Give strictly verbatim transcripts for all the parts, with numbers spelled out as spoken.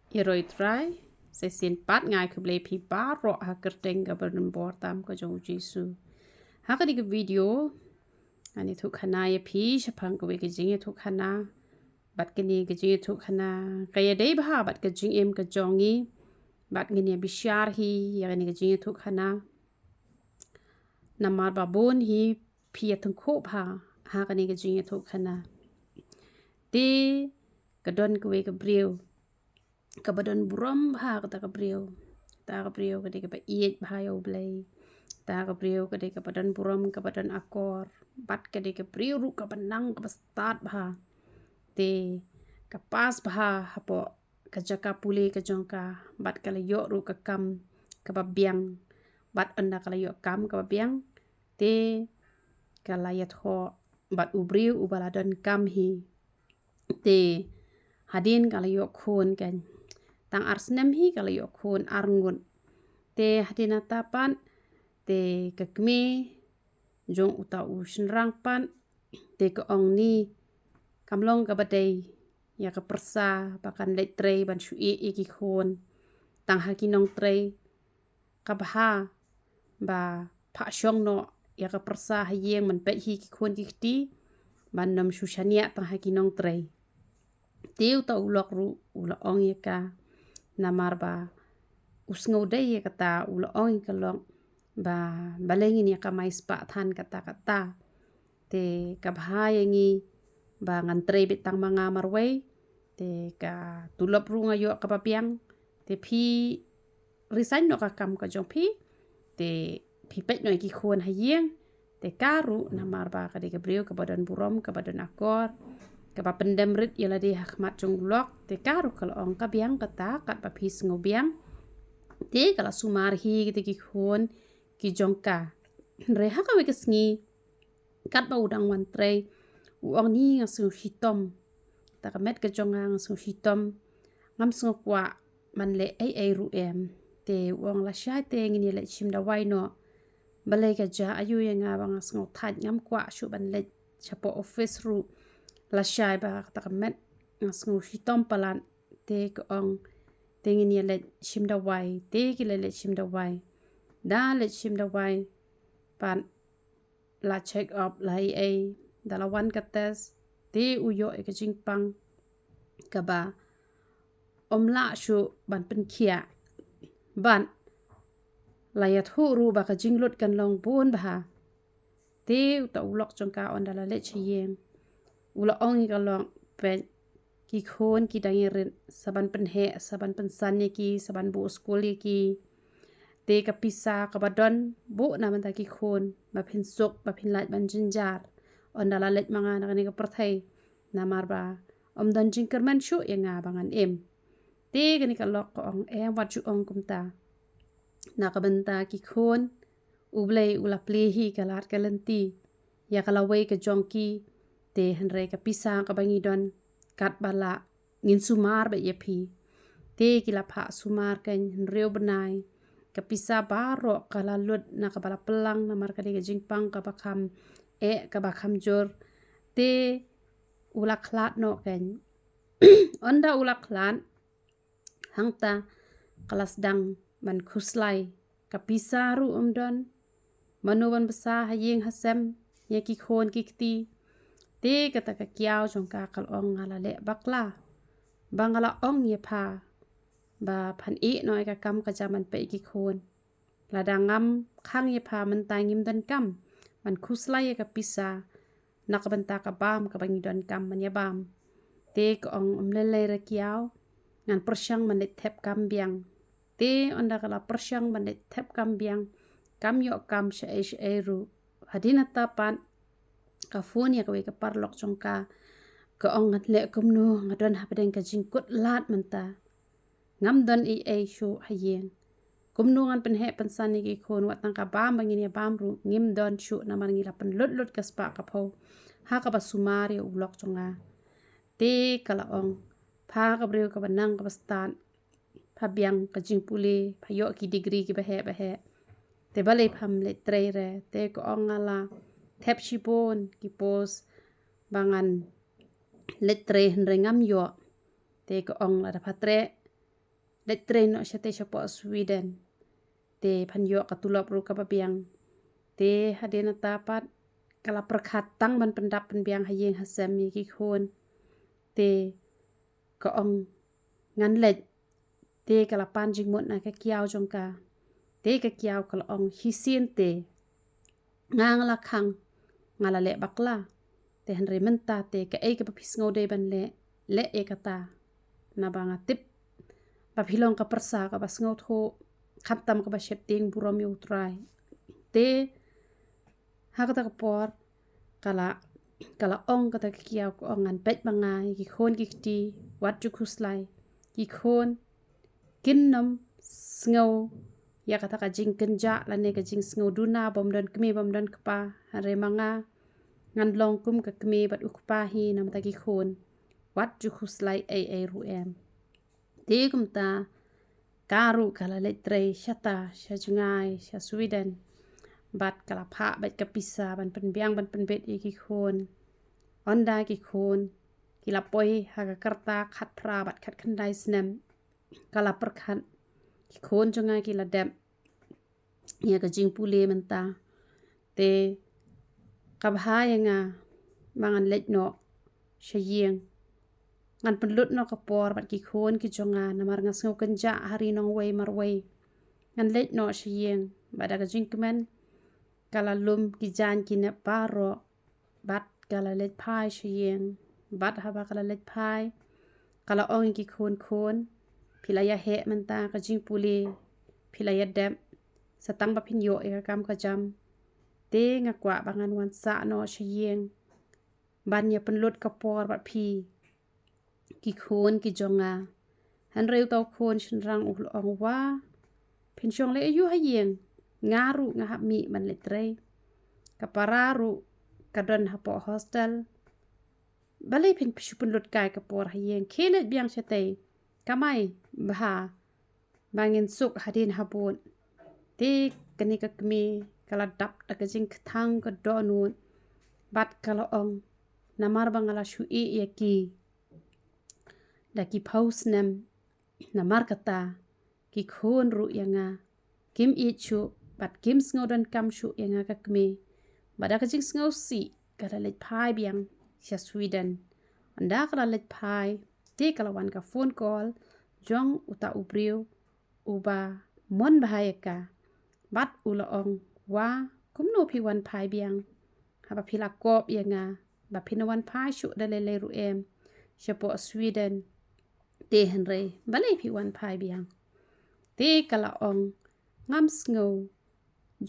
Ïaroh Trai, sa shisien pat nga ai khublei phi baroh ha ka kyrteng kaba donbor tam ka jong U Jisu. Ha kane ka video, ngan ïathuh khana ïa phi shaphang kawei ka jingïathuh khana, bad kane ka jingïathuh khana ka ïadei bha bad ka jingim ka jong ngi, bad ngin ïa bishar hi ïa kane ka jingïathuh khana. Namar ba bun hi phi ïa tyngkhuh bha ha kane ka jingïathuh khana. Te ka don kawei ka briew kaba don burom bha, kata ka briew, kata ka briew ka dei kaba ïeit bha ïa U Blei. Kata ka briew ka dei kaba don burom, kaba don akor, bad ka dei ka briew ruh kaba nang, kaba stad bha. Te ka pass bha hapoh ka jaka pule ka jong ka, bad ka la ïoh ruh ka kam kaba biang. Bad ynda ka la ïoh kam kaba biang, te ka la ïathoh bad u briew uba la donkam hi. Te hadien ka la ïoh khun, kan, tang ar snem hi ka la ïoh khun ar ngut. Te hadien nangta pat, te ka kmie jong uta u shynrang pat, te ka ong, ni kam long kaba dei ïa ka pyrsa ba kan leit trei ban shu ïeh ïa ki khun tang ha ki nongtrei. Ka bha ba phah shong noh ïa ka pyrsa ha ïing ban peit hi ki khun ki kti, ban nym shu shaniah tang ha ki nongtrei. Te uta u lok ruh u la ong ïa ka, namar ba u sngewdei ïa kata, u la ong ïa ka lok ba balei ngin ïa kamai spah than katta katta. Te ka bha ïa ngi ba ngan trei beit tang ma nga marwei. Te ka tulop ruh nga ïoh kaba biang. Te phi resign noh ka kam ka jong phi, te phi peit noh ïa ki khun ha ïing. Te ka ruh namar ba ka dei ka briew kaba don burom, kaba don akor, kaba pyndem rit ïa lade ha khmat jong u lok, te ka ruh ka la ong ka biang kata, katba phi sngew biang. Te ka la sumar hi kita ki khun ki jong ka. Hynrei ha kawei ka sngi, katba u dang wan trei, u ong, ni nga sngew shitom. Ta ka met ka jong nga, nga sngew shitom. Ngam sngew kwah ban leh ei ei ruh em. Te u ong, lashai te ngin ïa leit shim dawai noh. Balei ka jia aiu ïa nga ba nga sngew thait, ngam kwah shuh ban leit shapoh office ruh. Lashai ba kata ka met nga sngew shitom palat. Te ka ong, te ngin ïa leit shim dawai. Te ki la leit shim dawai. Da leit shim dawai pat, la check up, la ei ei, da la wan ka test, te u ïoh ïa ka jingpang kaba ym lah shuh ban pynkhiah. Bad la ïathuh ruh ba ka jinglut kan long bun bha. Te uta u lok jong ka, ynda la leit sha ïing, u la ong ïa ka lok, peit, ki khun ki dang ïarit, sa ban pynheh, sa ban pynsan ïa ki, sa ban buh skul ïa ki. Te ka pisa kaba don, buh na bynta ki khun, ba phin suk, ba phin lait ban jynjar. Ynda la leit ma nga na kane ka pyrthei, namar ba ym don jingkyrmen shuh ïa nga ba ngan im. Te kane ka lok ka ong, em, wat ju ong kumta. Na ka bynta ki khun, U Blei u la plie hi ka lad ka lynti ïa ka lawei ka jong ki. Te hynrei ka pisa kaba ngi don, katba lah, ngin sumar beit ïa phi. Te ki la phah sumar, kan, hynriew bnai. Ka pisa baroh ka la lut na kaba la pyllang, namar ka dei ka jingpang kaba kham eh, kaba kham jur. Te u la khlad noh, kan. Ynda u la khlad, hangta ka la sdang ban khuslai. Ka pisa ruh ym don. Mano ban bsa ha ïing ha sem ïa ki khun ki kti. Te kata ka kiaw jong ka ka la ong, nga la leh bakla ba nga la ong ïa pha ba phan ïeh noh ïa ka kam ka jam ban peit ïa ki khun. Lada ngam khang ïa pha mynta, ngim don kam ban khuslai ïa ka pisa na ka bynta ka bam kaba ngi don kam ban ïa bam. Te ka ong, ym lei lei re kiaw, ngan pyrshang ban leit thep kam biang. Te ynda ka la pyrshang ban leit thep kam biang, kam ïoh kam shaei shaei ruh. Hadien nangta pat ka phone ïa kawei ka paralok jong ka, ka ong, ngan leh kumno, nga don hapdeng ka jingkut lad mynta. Ngam don ei ei shuh ha ïing. Kumno ngan pynheh pynsan ïa ki khun, wat tang ka bam ba ngin ïa bam ruh ngim don shuh, namar ngi la pynlut lut ka spah ka phew ha kaba sumar ïa u lok jong nga. Te ka la ong, pha ka briew kaba nang kaba stad, pha biang ka jingpule, pha ïoh ki degree kiba heh ba heh. Te balei pham leit trei re? Te ka ong, nga la thep shibun ki post ba ngan leit trei hynrei ngam ïoh. Te ka ong, lada pha treh leit trei noh shatei shapoh Sweden. Te phan ïoh ka tulop ruh kaba biang. Te hadien nata pat ka la pyrkhat tang ban pyndap pynbiang ha ïing ha sem ïa ki khun. Te ka ong ngan leit. Te ka la pan jingmut na ka kiaw jong ka. Te ka kiaw ka la ong shisien te nga nga la khang, nga la leh bakla. Te hynrei mynta te kaei kaba phi sngew dei ban leh, leh ïa kata. Naba nga tip ba phi long ka pyrsa kaba sngewthuh, khamtam kaba sheptieng burom ïa U Trai. Te ha kata ka por ka la, ka la ong kata ka kiaw, ka ong ngan peit ma nga ïa ki khun ki kti, wat ju khuslai. Ki khun kin nym sngew ïa kata ka jingkynjah lane ka jingsngew duna bym don kmie bym don kpa, hynrei ma nga ngan long kum ka kmie bad u kpa hi namar ki khun. Wat ju khuslai ei ei ruh em. Te kumta ka ruh ka la leit trei shata sha jngai sha Sweden. Bad ka la phah bad ka pisa ban pynbiang ban pynbit ïa ki khun. Ynda ki khun ki la poi ha ka rta khatphra bad khatkhyndai snem, ka la pyrkhat ki khun jong nga ki la dep ïa ka jingpule mynta. Te ka bha ïa nga ba ngan leit noh sha ïing. Ngan pynlut noh ka por bad ki khun ki jong nga namar nga sngew kynjah ha ri nongwei marwei. Ngan leit noh sha ïing bad da ka jingkmen ka la lum ki jaiñ ki nep baroh. Bad ka la leit phai sha ïing. Bad haba ka la leit phai ka la ong ïa ki khun, khun, phi la ïa heh mynta ka jingpule, phi la ïa dep, sa tang ba phin ïoh ïa ka kam ka jam. Te nga kwah ba ngan wan sah noh sha ïing ban ïa pynlut ka por bad phi, ki khun ki jong nga. Hynrei uta u khun shynrang u la ong, wa phin shong leh aïu ha ïing? Nga ruh nga hap mih ban leit trei. Ka para ruh ka don hapoh hostel. Balei phin shu pynlut kai ka por ha ïing? Khie leit biang shatei. Kamai bha ba ngin suk hadien habud. Te kane ka kmie ka la dap da ka jingkthang ka dohnud bad ka la ong, namar ba nga la shu ïeh ïa ki da ki phew snem. Namar kata ki khun ruh ïa nga kim ïeit shuh bad kim sngew donkam shuh ïa nga ka kmie. Bad da ka jingsngewsih ka la leit phai biang sha Sweden. Ynda ka la leit phai te ka la wan ka phone call jong uta u briew uba mon bha ïa ka. Bad u la ong, wa kumno phi wan phai biang? Haba phi la kop ïa nga ba phin wan phai shuh da lei lei ruh em shapoh Sweden. Te hynrei balei phi wan phai biang? Te ka la ong, ngam sngew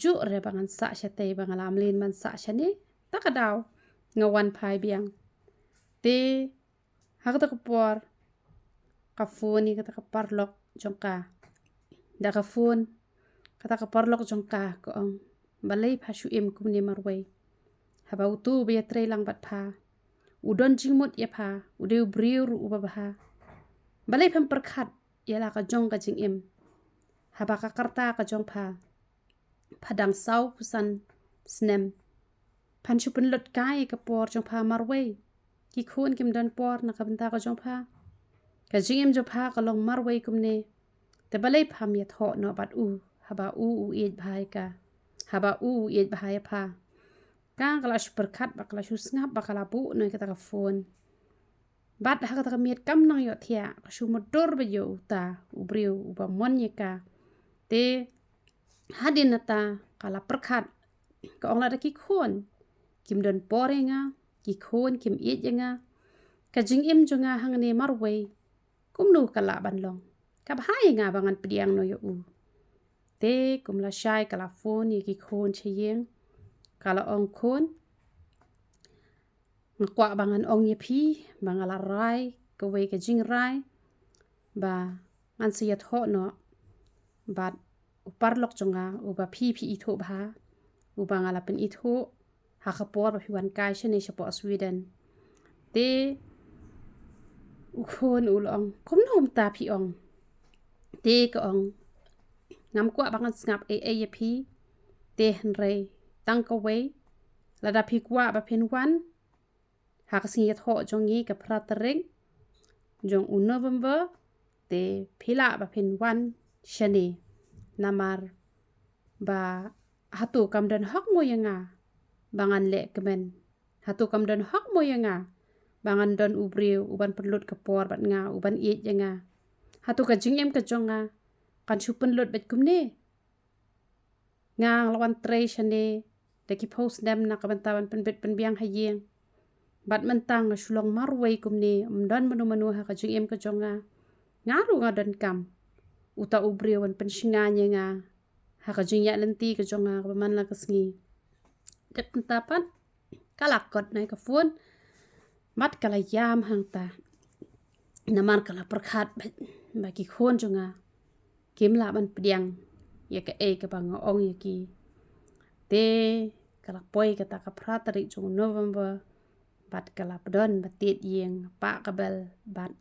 juh re ba ngan sah shatei, ba nga la mlien ban sah shane. Ta ka daw nga wan phai biang. Te ha kata ka por ka phone ïa kata ka paralok jong ka. Da ka phone kata ka paralok jong ka, ka ong, balei pha shu im kumne marwei? Haba uto ba ïatrei lang bad pha u don jingmut ïa pha, u dei u briew ruh uba bha. Balei pham pyrkhat ïa la ka jong ka jingim? Haba ka rta ka jong pha, pha dang saw phew san snem. Phan shu pynlut kai ka por jong pha marwei. Ki khun kim don por na ka bynta ka jong pha. Ka jingim jong pha ka long marwei kumne. Te balei pham ïathoh noh bad u haba u u ïeit bha ïa ka? Haba u u ïeit bha ïa pha. Ka ka la shu pyrkhat bad ka la shu sngap bad ka la buh noh ïa kata ka phone. Bad ha kata ka miet kam nang ïohthiah ka shu mutdur bad ïa uta u briew uba mon ïa ka. Te hadien nata ka la pyrkhat, ka ong, lada ki khun kim don por ïa nga, ki khun kim ïeit ïa nga, ka jingim jong nga hangne marwei kumno ka lah ban long? Ka bha ïa nga ba ngan pdiang noh ïa u. Te kum lashai ka la phone ïa ki khun sha ïing, ka la ong, khun, nga kwah ba ngan ong ïa phi ba nga la rai kawei ka jingrai ba ngan sa ïathoh noh bad u paralok jong nga uba phi phi ithuh bha, uba nga la pynithuh ha ka por ba phi wan kai shane shapoh Sweden. Te u khun u la ong, kumno mynta phi ong? Te ka ong, ngam kwah ba ngan sngap ei ei ïa phi. Te hynrei tang kawei, lada phi kwah ba phin wan ha ka sngi ïathoh jong ngi ka phra tarik jong u November, te phi lah ba phin wan shane. Namar ba hato kam don hok mo ïa nga ba ngan leh kmen? Hato kam don hok mo ïa nga ba ngan don u briew uban pynlut ka por bad nga, uban ïeit ïa nga? Hato ka jingim ka jong nga kan shu pynlut bad kumne? Nga la wan trei shane da ki phew snem na ka bynta ban pynbit pynbiang ha ïing. Bad mynta nga shu long marwei kumne, ym don mano mano ha ka jingim ka jong nga. Nga ruh nga donkam uta u briew ban pynshngaiñ ïa nga ha ka jingïaid lynti ka jong nga kaba man la ka sngi. Dep mynta pat ka la kot na ka phone bad ka la ïam hangta. Namar ka la pyrkhat ba, ba ki khun jong nga kim lah ban pdiang ïa kaei kaba nga ong ïa ki. Te ka la poi kata ka phra tarik jong November bad ka la pdon ba tied ïing, pah ka bel bad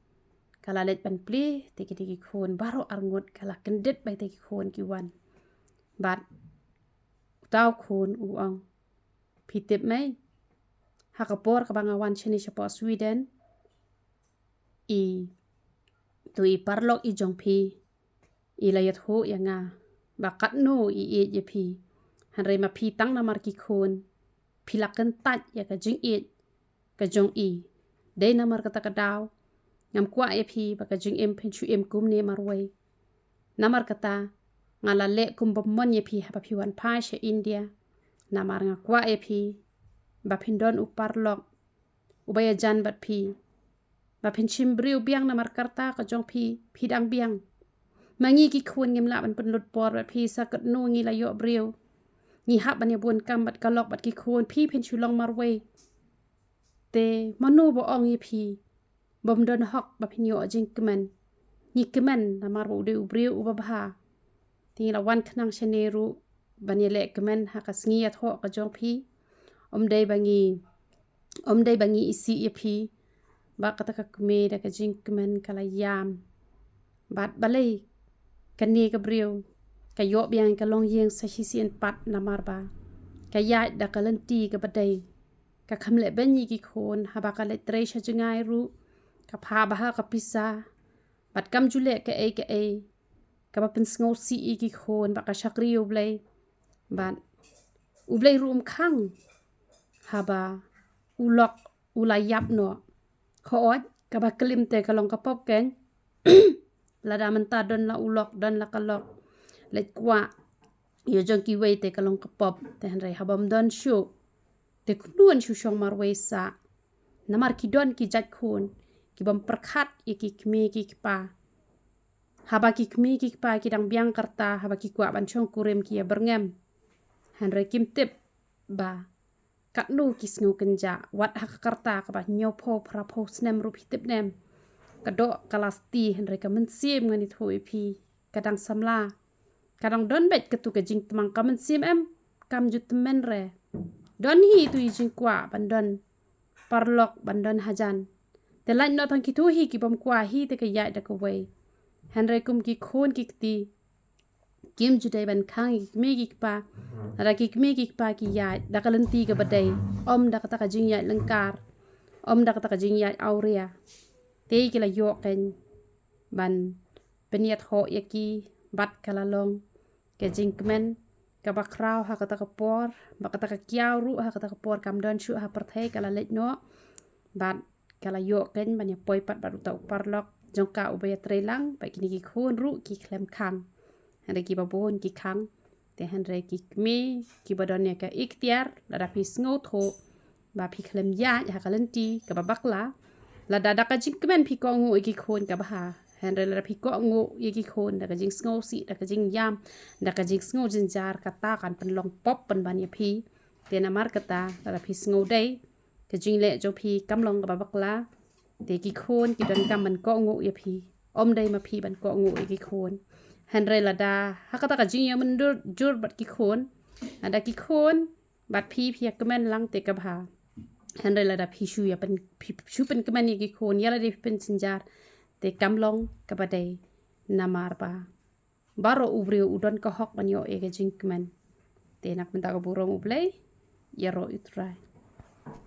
ka la leit ban plie. Te kita ki khun baroh arngut, ka la kyndit ba kita ki khun ki wan. Bad uta u khun u ong, phi tip mei, ha ka por kaba nga wan shane shapoh Sweden, i, to i paralok i jong phi i la ïathuh ïa nga ba katno i ïeit ïa phi. Hynrei ma phi tang namar ki khun phi la kyntait ïa ka jingïeit ka jong i. Dei namar kata ka daw ngam kwah ïa phi ba ka jingim phin shu im kumne marwei. Namar kata nga la leh kum ba mon ïa phi haba phi wan phai sha India. Namar nga kwah ïa phi ba phin don u paralok uba ïajan bad phi, ba phin shim briew biang. Namar ka rta ka jong phi, phi dang biang. Ma ngi ki khun ngim lah ban pynlut por bad phi, sa katno ngi la ïoh briew. Ngi hap ban ïa bun kam bad ka lok bad ki khun, phi phin shu long marwei. Te mano ba ong ïa phi bym don hok ba phin ïoh jingkmen? Ngi kmen namar ba u dei u briew uba bha. Te ngi la wan khnang shane ruh ban ïaleh kmen ha ka sngi ïathoh ka jong phi. Ym dei ba ngi, ym dei ba ngi isih ïa phi. Ba kata ka kmie da ka jingkmen ka la ïam. Bad balei kane ka briew ka ïoh biang ka longïing sa shisien pat? Namar ba ka ïaid da ka lynti kaba dei. Ka kham leh beiñ ïa ki khun, haba ka leit trei sha jngai ruh ka phah bha ka pisa. Bad kam ju leh kaei kaei kaba pynsngewsih ïa ki khun, ba ka shakri ïa U Blei. Bad U Blei ruh um khang haba u lok u la ïap noh. Hooid, kaba klim te ka long ka pop keiñ. Lada mynta don la u lok, don la ka lok, leit kwah ïa jong kiwei te ka long ka pop. Te hynrei haba ym don shuh, te kumno yn shu shong marwei sah? Namar ki don ki jait khun ki bym pyrkhat ïa ki kmie ki kpa. Haba ki kmie ki kpa ki dang biang ka rta, haba ki kwah ban shongkurim ki ïa byrngem. Hynrei kim tip ba katno ki sngew kynjah. Wat ha ka rta kaba hynñiewphew phraphew snem ruh, phi tip ne em, ka doh ka la sti, hynrei ka mynsiem, ngan ïathuh ïa phi, ka dang samla. Ka dang don beit katu ka jingtmang. Ka mynsiem em kam ju tymmen re. Don hi itu i jingkwah ban don paralok, ban don hajan. Te lait noh tang kitu hi ki bym kwah hi, te ka ïaid da kawei. Hynrei kum ki khun ki kti, kim ju dei ban khang ïa ki kmie ki kpa. Lada ki kmie ki kpa ki ïaid da ka lynti kaba dei, ym da kata ka jingïaid lyngkar, ym da kata ka jingïaid awria, te ki la ïoh keiñ ban pynïathoh ïa ki. Bad ka la long ka jingkmen kaba khraw ha kata ka por. Bad kata ka kiaw ruh ha kata ka por kam don shuh ha pyrthei, ka la leit noh. Bad ka la ïoh keiñ ban ïa poi pat bad uta u paralok jong ka uba ïatrei lang. Bad kine ki khun ruh ki khlem khang, hynrei kiba bun ki khang. Te hynrei ki kmie kiba don ïa ka iktiar, lada phi sngewthuh ba phi khlem ïaid ha ka lynti kaba bakla, lada da ka jingkmen phi kohnguh ïa ki khun, ka bha. Hynrei lada phi kohnguh ïa ki khun da ka jingsngewsih, da ka jingïam, da ka jingsngew jynjar, kata kan pynlong pop pynban ïa phi. Te namar kata, lada phi sngewdei ka jingleh jong phi kam long kaba bakla, te ki khun ki donkam ban kohnguh ïa phi. Ym dei ma phi ban kohnguh ïa ki khun. Hynrei lada ha kata ka jingïamynjur bad ki khun, lada ki khun bad phi phi ïa kmen lang, te ka bha. Hynrei lada phi shu ïa pyn, phi shu pynkmen ïa ki khun, ïa lade phi pynjynjar, te kam long kaba dei. Namar ba baroh u briew u don ka hok ban ïoh ïa ka jingkmen. Te na ka bynta ka burom U Blei, ïaroh ïa U Trai.